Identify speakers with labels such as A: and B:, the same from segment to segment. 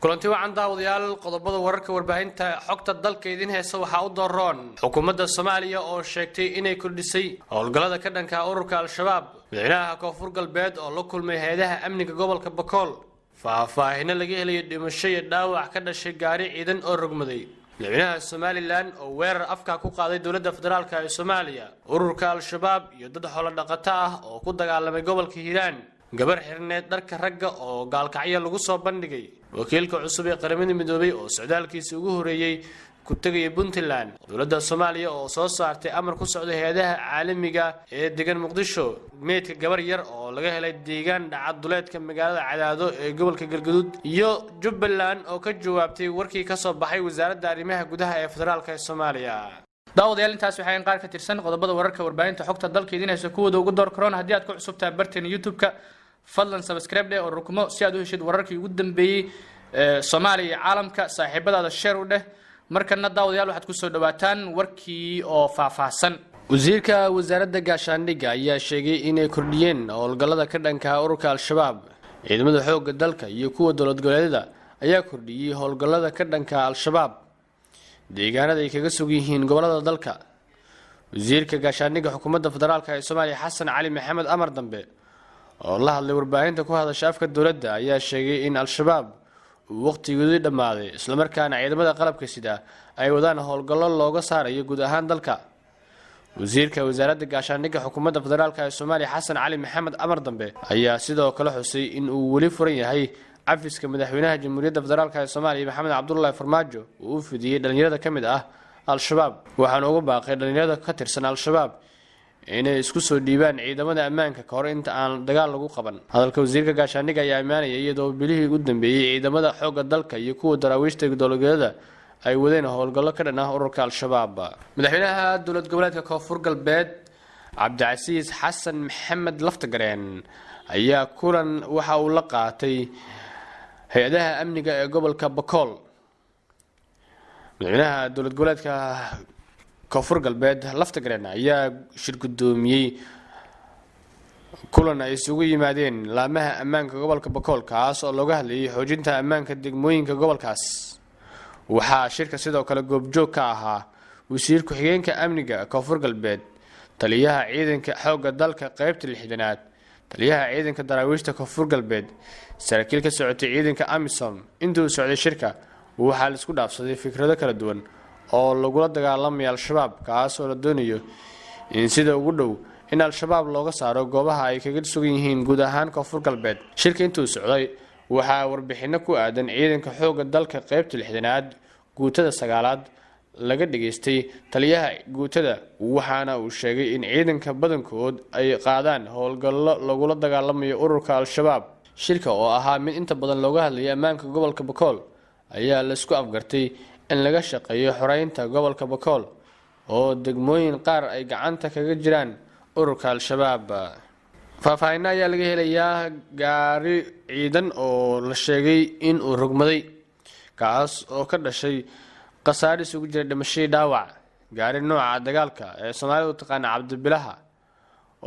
A: Kulanti wacan, daawadayaal. Qodobada wararka warbaahinta xogta dalka idiin heesa waxaa u dooran xukuumadda Soomaaliya oo sheegtay inay kordhisay howlgallada ka dhanka ururka Al-Shabaab, madaxweynaha Koonfur Galbeed oo la kulmay hay-adaha amniga gobolka Bakool, faahfaahino laga helayo dhimasho iyo dhaawac ka dhashay gaari ciidan oo rogmaday, madaxweynaha Somaliland oo weerar afka ku qaaday dowladda federaalka ee Soomaaliya, ururka Al-Shabaab iyo dad xoolo dhaqato ah oo ku dagaalamay gobolka Hiiraan, gabar xirneed dharka ragga oo Gaalkacyo lagu soo bandhigay, wakiilka cusub ee Qaramada Midoobay oo socdaalkiisa ugu horeeyey ku tegaya Puntland, dowladda Soomaaliya oo soo saartay amar ku socda hay-adaha caalamiga ee degan Muqdisho, meydka gabar yar oo laga helay deegaan dhacaduleedka magaalada Cadaado ee gobolka Galgaduud, iyo Jubbaland oo ka jawaabtay warkii kasoo baxay Wasaaradda Arrimaha Gudaha ee Federaalka ee Soomaaliya. Daawadayaal, intaas waxaa qaar ka tirsan qodobada wararka warbaahinta xogta dalka idiin hayso kuwooda ugu door karoon. Haddii aad ku cusubtahay barteena YouTube-ka, fadlan subscribe dheh oo rukumo si aad u heshid wararkii ugu dambeeyey ee Soomaaliya iyo caalamka. Saaxiibadaada share u dheh. Markana, daawadayaal, waxaad kusoo dhawaataan warkii oo faahfaahsan. Wasiirka Wasaaradda Gaashaandhigga ayaa sheegay inay kordhiyeen howlgallada ka dhanka ururka Al-Shabaab. Ciidamada xoogga dalka iyo kuwa dowlad goboleedyada ayaa kordhiyey howlgallada ka dhanka Al-Shabaab deegaanada ay kaga sug yihiin gobolada dalka. Wasiirka Gaashaandhigga Xukuumadda Federaalka ee Soomaaliya, Xasan Cali Maxamed Amar Dambe, oo la hadlay warbaahinta ku hadasha afka dowladda, ayaa sheegay in Al-Shabaab uu waqtigoodii dhammaaday, islamarkaana ciidamada qalabka sida ay wadaan howlgallo looga saarayo guud ahaan dalka. Wasiirka Wasaaradda Gaashaandhigga Xukuumadda Federaalka ee Soomaaliya, Xasan Cali Maxamed Amar Dambe, ayaa sidoo kale xusay in uu weli furan yahay cafiska madaxweynaha Jamhuuriyadda Federaalka ee Soomaaliya, Maxamed Cabdulaahi Farmaajo, uu u fidiyey dhalinyarada ka mid ah Al-Shabaab. Waxaana uga baaqay dhalinyarada ka tirsan Al-Shabaab inay isku soo dhiibaan ciidamada ammaanka ka hor inta aan dagaal lagu qaban. Hadalka wasiirka gaashaandhigga ayaa imaanaya iyadoo bilihii ugu dambeeyey ciidamada xoogga dalka iyo kuwa daraawiishta dowlagoleeda ay wadeen howlgallo ka dhan ah ururka Al-Shabaab. Madaxweynaha Dowlad Goboleedka Koonfur Galbeed, Cabdicasiis Xasan Maxamed Laftagareen, ayaa kulan waxa uu la qaatay hay-adaha amniga ee gobolka Bakool. Madaxweynaha Dowlad Goboleedka Koonfur Galbeed, Laftagareen, ayaa shir guddoomiyey kulan ay isugu yimaadeen laamaha ammaanka gobolka Bakool, kaas oo looga hadlayay xoojinta ammaanka degmooyinka gobolkaas. Waxaa shirka sidoo kale goobjoog ka ahaa wasiir ku-xigeenka amniga Koonfur Galbeed, taliyaha ciidanka xoogga dalka qeybta 60aad, taliyaha ciidanka daraawiishta Koonfur Galbeed, saraakiil ka socotay ciidanka AMISOM. Intuu socday shirka waxaa laisku dhaafsaday fikrado kala duwan oo lagula dagaalamaya Al-Shabaab, kaas oo la doonayo in sida ugu dhow in Al-Shabaab looga saaro goobaha ay kaga sugan yihiin guud ahaan Koonfur Galbeed. Shirka intuu socday waxaa warbixino ku aadan ciidanka xoogga dalka qeybta 60aad guutada 9aad laga dhageystay taliyaha guutada, waxaana uu sheegay in ciidanka badankood ay qaadaan howlgallo lagula dagaalamayo ururka Al-Shabaab. Shirka oo ahaa mid inta badan looga hadlayay ammaanka gobolka Bakool ayaa laisku afgartay in laga shaqeeyo xoreynta gobolka Bakool oo degmooyin qaar ay gacanta kaga jiraan ururka Al-Shabaab. Faahfaahinno ayaa laga helayaa gaari ciidan oo la sheegay in uu rogmaday, kaas oo ka dhashay khasaare isugu jira dhimashadii dhaawac. Gaari nooca dagaalka ee Soomaalida u taqaana Cabdibilaha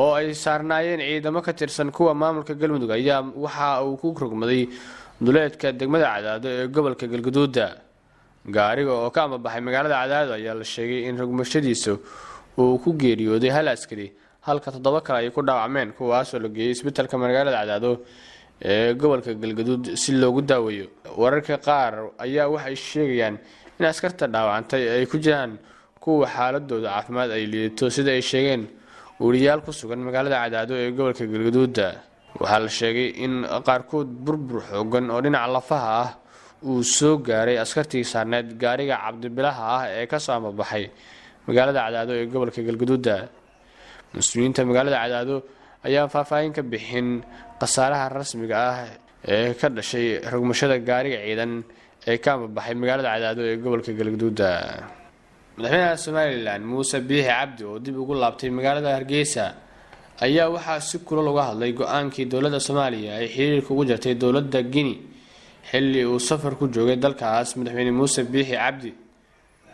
A: oo ay saarnaayeen ciidamo ka tirsan kuwa maamulka Galmudug ayaa waxa uu ku rogmaday duleedka degmada Cadaado ee gobolka Galgaduuda. Gaariga oo ka ambabaxay magaalada Cadaado ayaa la sheegay in rogmashadiisa uu ku geeriyooday hal askari, halka toddoba kale ay ku dhaawacmeen, kuwaasoo la geeyey isbitaalka magaalada Cadaado ee gobolka Galgaduud si loogu daaweeyo. Wararka qaar ayaa waxay sheegayaan in askarta dhaawacantay ay ku jiraan kuwa xaaladooda caafimaad ay liidato, sida ay sheegeen wariyaal ku sugan magaalada Cadaado ee gobolka Galgaduuda. Waxaa la sheegay in qaarkood burbur xoogan oo dhinaca lafaha ah uu soo gaaray askartii saarneed gaariga Cabdibilaha ah ee kasoo ambabaxay magaalada Cadaado ee gobolka Galgaduuda. Mas-uuliyiinta magaalada Cadaado ayaan faahfaahin ka bixin khasaaraha rasmiga ah ee ka dhashay rogmashada gaariga ciidan ee ka ambabaxay magaalada Cadaado ee gobolka Galgaduuda. Madaxweynaha Somaliland, Muuse Biixi Cabdi, oo dib ugu laabtay magaalada Hargeysa, ayaa waxaa si kulul uga hadlay go-aankii dowladda Soomaaliya ay xiriirka ugu jartay dowladda Guinea xilli uu safar ku joogay dalkaas. Madaxweyne Muuse Biixi Cabdi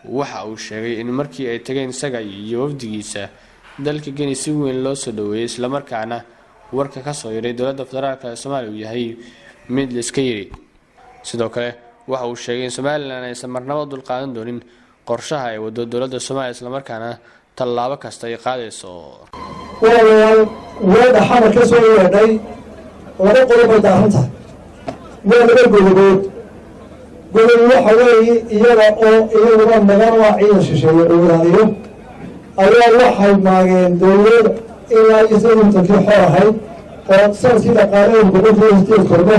A: waxa uu sheegay in markii ay tageen isaga iyo wafdigiisa dalka Guinea si weyn loo soo dhaweeyey, islamarkaana warka kasoo yaray dowladda federaalka ee Soomaaliya uu yahay mid laiska yiri. Sidoo kale waxa uu sheegay in Somalilan aysan marnabo dulqaadan doonin qorshaha ay wado dowladda Soomaaliya, islamarkaana tallaabo kasta ay qaadayso.
B: Walaalayaal, weedha Xamar ka soo yeedhay laba qodob bay daaran tahay, waa laba godobood. Godob waxa weeye iyaga oo iyaguna magan waa ciidan shisheeye oo wadaadiyo ayaa waxay maageen dowlad ilaa iyo 18-kii xor ahayd, oo sanadkii dhaqaalaheedu 8% kordho,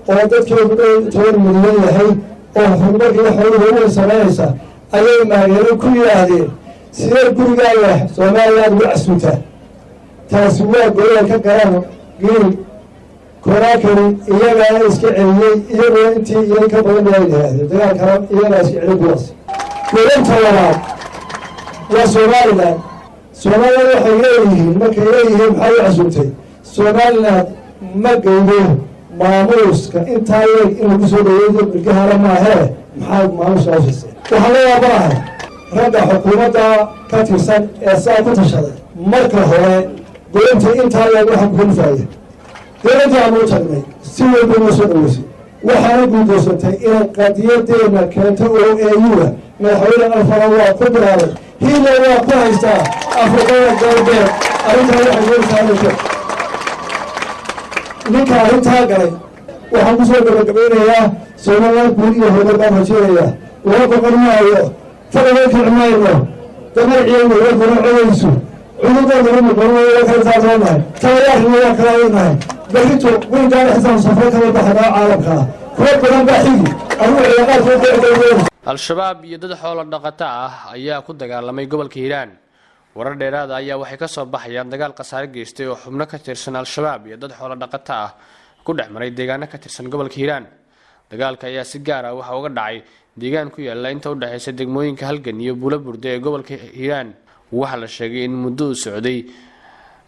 B: oo dadkeedu 10 milyan yahay, oo horumarkiiyo xooluhu weyn samaynaysa ayay maageeno ku yidhaahdeen: "Sidee gurigaaga Soomaaliya aad ugu casuuntaa?" Taasi waa goday ka galaan giil koraakani. Iyagaana iska celiyey, iyaguna intii iyo ka badan baa yidhaahdeen dagaalkana iyagaa iska celin kuwaas. Godobta labaad waa Somaliland. Somaliland waxay leeyihiin, markay leeyihiin "Maxaa u casuumtay Somaliland?" Ma geydo maamuuska intaa yeeg in lagu soo dhaweeyo milgahana maahee, maxaa maamuuska u siisay? Waxaan la yaabanahay ragga xukuumadda ka tirsan ee saa ku tashaday. Marka hore godobta intaa yeeg waxaa kukalifaya dowladda aanu u tagnay, si walba noo soo dhaweysay, waxaana guuldaysatay inay qadiyadeena keento oo AU-da. Madaxweyne Alfara waa ku bilaabay, hiila waa ku haystaa Afrikada Galbeed. Arrintaa waxay gooltaanayso ninka arrintaa galay. Waxaan kusoo gabagabeynayaa, Somaliland guul iyo horumar baan rajeynayaa. Loo boqon maayo, fadhiga kici mayno, damarciina wakana codayso, cudurdaadana noqon waa kala taatoonahay, talayaarina waa kala adagnahay. Berrito weyngaana xitaa safro kala baxnaa caalamka ah, kuwa badan baa xigi anugu cilaaqaadka.
A: Al-Shabaab iyo dad xoolo dhaqato ah ayaa ku dagaalamay gobolka Hiiraan. Warar dheeraada ayaa waxay kasoo baxayaan dagaal khasaare geystay oo xubno ka tirsan Al-Shabaab iyo dad xoolo dhaqato ah ku dhex maray deegaano ka tirsan gobolka Hiiraan. Dagaalka ayaa si gaar ah waxa uga dhacay deegaan ku yaala inta u dhexeysa degmooyinka Halgan iyo Buulo Burde ee gobolka Hiiraan. Waxaa la sheegay in muddo uu socday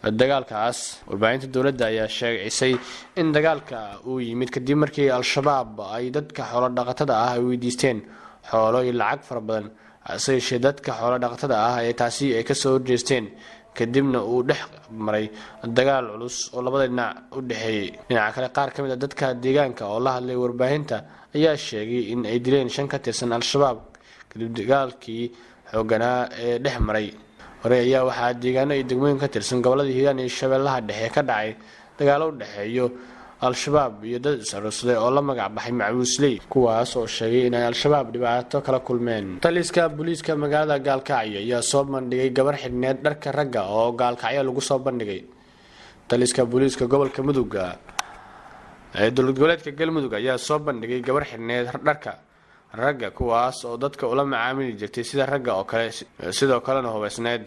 A: dagaalkaas. Warbaahinta dowladda ayaa sheecisay in dagaalka uu yimid kadib markii Al-Shabaab ay dadka xoolo dhaqatada ah ay weydiisteen xoolo iyo lacag fara badan, hase yeeshee dadka xoolo dhaqatada ah ee taasi ay kasoo horjeesteen, kadibna uu dhex maray dagaal culus oo labada dhinac u dhexeeyey. Dhinaca kale, qaar ka mid a dadka deegaanka oo la hadlay warbaahinta ayaa sheegay in ay dileen shan ka tirsan Al-Shabaab kadib dagaalkii xooganaa ee dhex maray. Horey ayaa waxaa deegaano iyo degmooyin ka tirsan gobolada Hiiraan iyo Shabeellaha Dhexe ka dhacay dagaalo u dhexeeyo Al-Shabaab iyo dad is-aruursaday oo la magac baxay Macbuusley, kuwaas oo sheegay in ay Al-Shabaab dhibaato kala kulmeen. Taliska booliiska magaalada Gaalkacyo ayaa soo bandhigay gabar xidhneed dharka ragga oo Gaalkacyo lagu soo bandhigay. Taliska booliiska gobolka Muduga ee dowlad goboleedka Galmudug ayaa soo bandhigay gabar xidhneed dharka ragga, kuwaas oo dadka ula macaamili jirtay sida ragga oo kale, sidoo kalena hubeysneed.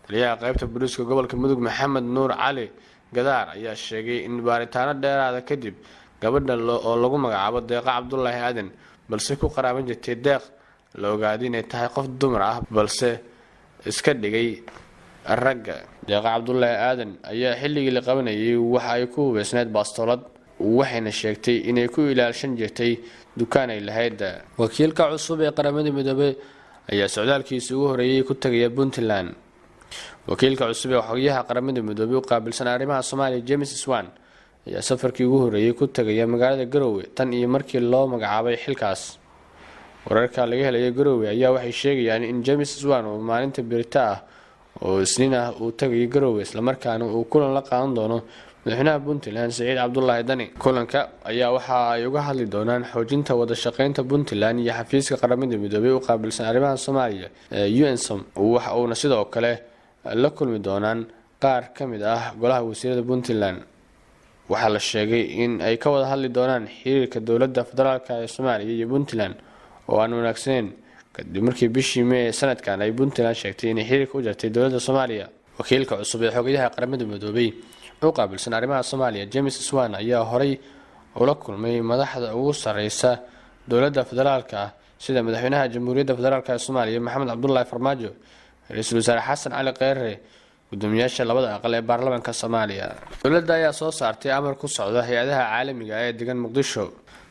A: Taliyaha qeybta booliiska gobolka Mudug, Maxamed Nuur Cali Gadaar, ayaa sheegay in baaritaano dheeraada kadib gabadha oo lagu magacaabo Deeqa Cabdulaahi Aadan, balse ku qaraaban jirtay Deeq, la ogaaday inay tahay qof dumar ah balse iska dhigay ragga. Deeqa Cabdulaahi Aadan ayaa xilligii la qabanayay waxa ay ku hubeysneed baastoolad, waxayna sheegtay inay ku ilaalshan jirtay dukaan ay lahayd. Wakiilka cusub ee Qaramada Midoobey ayaa socdaalkiisa ugu horeeyay ku tagaya Puntland. Wakiilka cusub ee xoghayaha Qaramada Midoobey u qaabilsan arrimaha Soomaaliya, James Swan, ayaa safarkii ugu horeeyay ku tagaya magaalada Garowe tan iyo markii loo magacaabay xilkaas. Wararka laga helaya Garowe ayaa waxay sheegayaan in James Swan uu maalinta berita ah oo Isniin ah uu tagayo Garowe, islamarkaana uu kulan la qaadan doono madaxweynaha Puntland, Saciid Cabdulaahi Dani. Kulanka ayaa waxa ay uga hadli doonaan xoojinta wada shaqeynta Puntland iyo xafiiska Qaramada Midoobey u qaabilsan arrimaha Soomaaliya ee UNSOM. Waxa uuna sidoo kale la kulmi doonaan qaar ka mid ah golaha wasiirada Puntland. Waxaa la sheegay in ay ka wada hadli doonaan xiriirka dowladda federaalka ee Soomaaliya iyo Puntland oo aan wanaagsaneyn, kadib markii bishii May ee sanadkan ay Puntland sheegtay inay xiriirka u jartay dowladda Soomaaliya. Wakiilka cusub ee xoghayaha Qaramada Midoobey u qaabilsan arrimaha Soomaaliya, James Swan, ayaa horay ula kulmay madaxda ugu sareysa dowladda federaalka ah, sida madaxweynaha Jamhuuriyadda Federaalk ee Soomaaliya, Maxamed Cabdulaahi Farmaajo, ra-iisul wasaare Xasan Cali Kheyre, gudoomiyaasha labada aqal ee baarlamaanka Soomaaliya. Dowladda ayaa soo saartay amar ku socda hay-adaha caalamiga ee degan Muqdisho.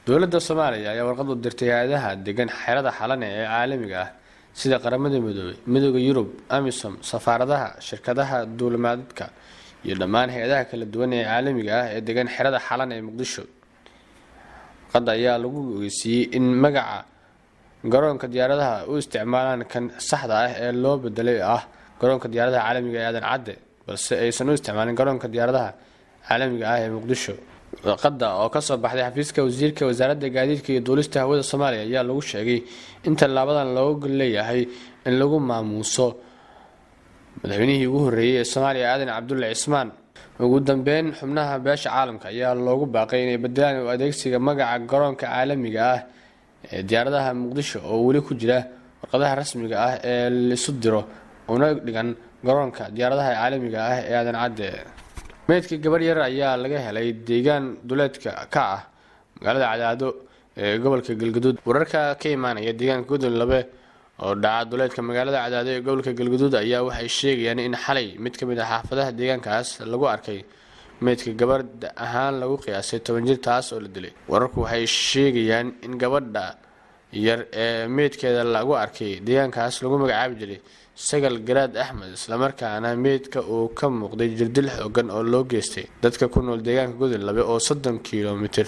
A: Dowladda Soomaaliya ayaa warqad u dirtay hay-adaha degan xerada Xalane ee caalamiga ah, sida Qaramada Midoobey, Midooda Yurub, AMISOM, safaaradaha, shirkadaha duulimaadka iyo dhammaan hay-adaha kala duwan ee caalamiga ah ee degan xerada Xalane ee Muqdisho. Warqadda ayaa lagu ogeysiiyey in magaca garoonka diyaaradaha u isticmaalaan kan saxda ah ee loo bedelay ah Garoonka Diyaaradaha Caalamiga ee Aadan Cadde, balse aysan u isticmaalin Garoonka Diyaaradaha Caalamiga ah ee Muqdisho. Warqadda oo kasoo baxday xafiiska wasiirka Wasaaradda Gaadiidka iyo Duulista Hawada Soomaaliya ayaa lagu sheegay in tallaabadan looga leeyahay in lagu maamuuso madaxweynihii ugu horreeyey ee Soomaaliya, Aadan Cabdulle Cismaan. Ugu dambeyn, xubnaha beesha caalamka ayaa loogu baaqay inay bedelaan u adeegsiga magaca Garoonka Caalamiga ah ee Diyaaradaha Muqdisho oo weli ku jira warqadaha rasmiga ah ee laisu diro, una dhigan Garoonka Diyaaradaha Caalamiga ah ee Aadan Cadde. Meydka gabar yar ayaa laga helay deegaan duleedka ka ah magaalada Cadaado ee gobolka Galgaduud. Wararka ka imaanaya deegaanka Gudun Labe oo dhaca duleedka magaalada Cadaado ee gobolka Galgaduud ayaa waxay sheegayaan in xalay mid ka mid ah xaafadaha deegaankaas lagu arkay meydka gabar ahaan lagu qiyaasay 10 jir, taas oo la dilay. Wararku waxay sheegayaan in gabadha yar ee meydkeeda lagu arkay deegaankaas lagu magacaabi jiray Sagal Garaad Axmed, islamarkaana meydka uu ka muuqday jirdil xoogan oo loo geystay. Dadka ku nool deegaanka Gudun Labe oo 30 kilomitir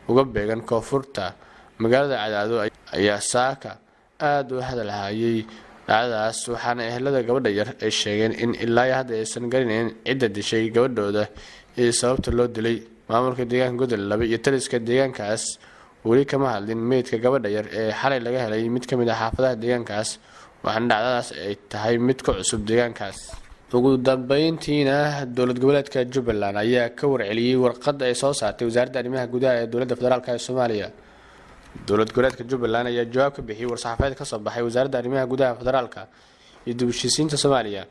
A: uga beegan koonfurta magaalada Cadaado ayaa saaka aada u hadalhayay dhacdadaas, waxaana ehelada gabadha yar ay sheegeen in ilaa hadda aysan garanayn cidda dishay gabadhooda iyo sababta loo dilay. Maamulka deegaanka Gudun Labe iyo taliska deegaankaas weli kama hadlin meydka gabadha yar ee xalay laga helay mid ka mid ah xaafadaha deegaankaas, waxaana dhacdadaas ay tahay mid ka cusub deegaankaas. Ugu dambeyntiina, dowlad goboleedka Jubbaland ayaa ka warceliyey warqad ay soo saartay Wasaaradda Arrimaha Gudaha ee dowladda federaalk ee Soomaaliya. Dowlad goboleedka Jubbaland ayaa jawaab ka bixiyey war-saxaafadeed kasoo baxay Wasaaradda Arrimaha Gudaha Federaalka iyo dib heshiisiinta Soomaaliya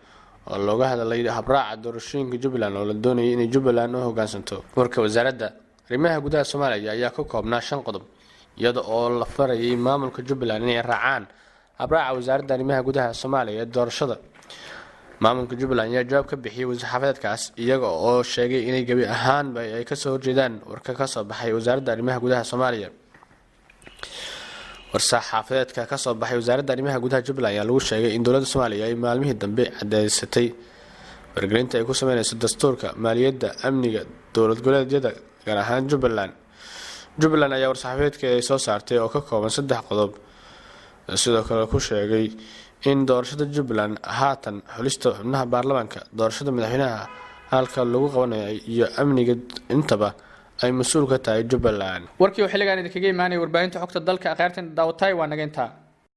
A: oo looga hadlay habraaca doorashooyinka Jubbaland oo la doonayay inay Jubbaland u hogaansanto. Warka Wasaaradda Arrimaha Gudaha Soomaaliya ayaa ka koobnaa shan qodob, iyada oo la farayay maamulka Jubbaland inay raacaan habraaca Wasaaradda Arrimaha Gudaha Soomaaliya ee doorashada. Maamulka Jubbaland ayaa jawaab ka bixiyey war-saxaafadeedkaas, iyaga oo sheegay inay gebi ahaanba ay kasoo horjeedaan warka kasoo baxay Wasaaradda Arrimaha Gudaha Soomaaliya. War-saxaafadeedka kasoo baxay Wasaaradda Arrimaha Gudaha Jubbaland ayaa lagu sheegay in dowladda Soomaaliya ay maalmihii dambe cadeysatay faragelinta ay ku sameyneyso dastuurka, maaliyadda, amniga dowlad goboleedyada, gaar ahaan Jubbaland. Jubbaland ayaa war-saxaafadeedka ay soo saartay oo ka kooban saddex qodob sidoo kale ku sheegay in doorashada Jubbaland haatan xulista xubnaha baarlamaanka, doorashada madaxweynaha halka lagu qabanayo iyo amniga intaba ay mas-uul ka tahay Jubbaland.
C: Warkii oo xilligaan idinkaga imaanaya warbaahinta Xogta Dalka, akhyaartan daawatay, waa naga intaa.